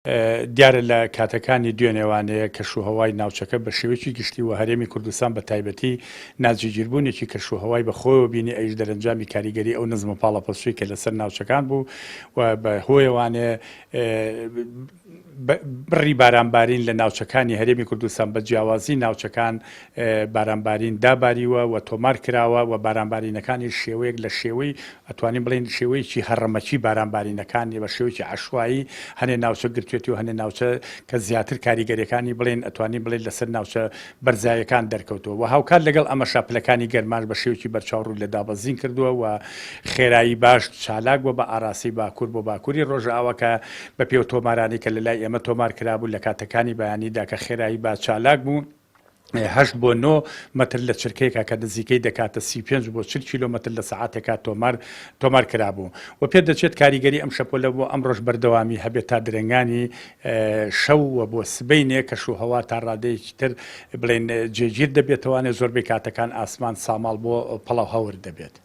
دیارە لە کاتەکانی دوێنێوانێ کەشوهەوای ناوچەکە بە شێوەیەکی گشتی و هەرێمی کوردستان بە تایبەتی ناجێگیربوونێکی کەشوهەوای بە خۆیەوە بینی ئەویش دەرەنجامی کاریگەری ئەو نزمە پاڵەپەستۆی کە لەسەر ناوچەکان بوو و بە هۆیەوانێ بڕی بارانبارین لە ناوچەکانی هەرێمی کوردستان بە جیاوازی ناوچەکان بارانبارین داباریوە و تۆمار کراوە و بارانبارینەکانیش شێوەیەک لە شێوەی ئەتوانین بڵێین شێوەیەکی هەڕەمەکی بارانبارینەکانی بە شێوەیەکی عەشوایی هەنێ ناوچە گرتوێتی و هەنێ ناوچە کە زیاتر کاریگەریەکانی بڵێین ئەتوانین بڵێین لەسەر ناوچە بەرزایەکان دەرکەوتووە و هاوکات لەگەڵ ئەمەشا پلەکانی گەرماش بە شێوەیەکی بەرچاو ڕووی لە دابەزین کردووە و خێرایی باش چالاک بووە بە ئاراستەی باکوور بۆ باکووری ڕۆژئاوا کە بە پێو تۆمارانەی کە لە لای ئێمە تۆمار کرابوو لە کاتەکانی بەیانیدا کە خێرایی با چالاک بوو هەشت بۆ نۆ مەتر لە چرکەیەکا کە نزیکەی دەکاتە 35 بۆ 40 کیلۆمەتر لە سەعاتێکا تۆمار تۆمار کرابوو و پێدەچێت کاریگەری ئەم شەپۆلە بۆ ئەمڕۆش بەردەوامی هەبێت تا درەنگانی شەو و بۆ سبەینێ کەش و هەوا تا ڕادەیەکی تر بڵێن جێگیر دەبێتەوانێ زۆربەی کاتەکان ئاسمان ساماڵ بۆ پەڵەو هەور دەبێت.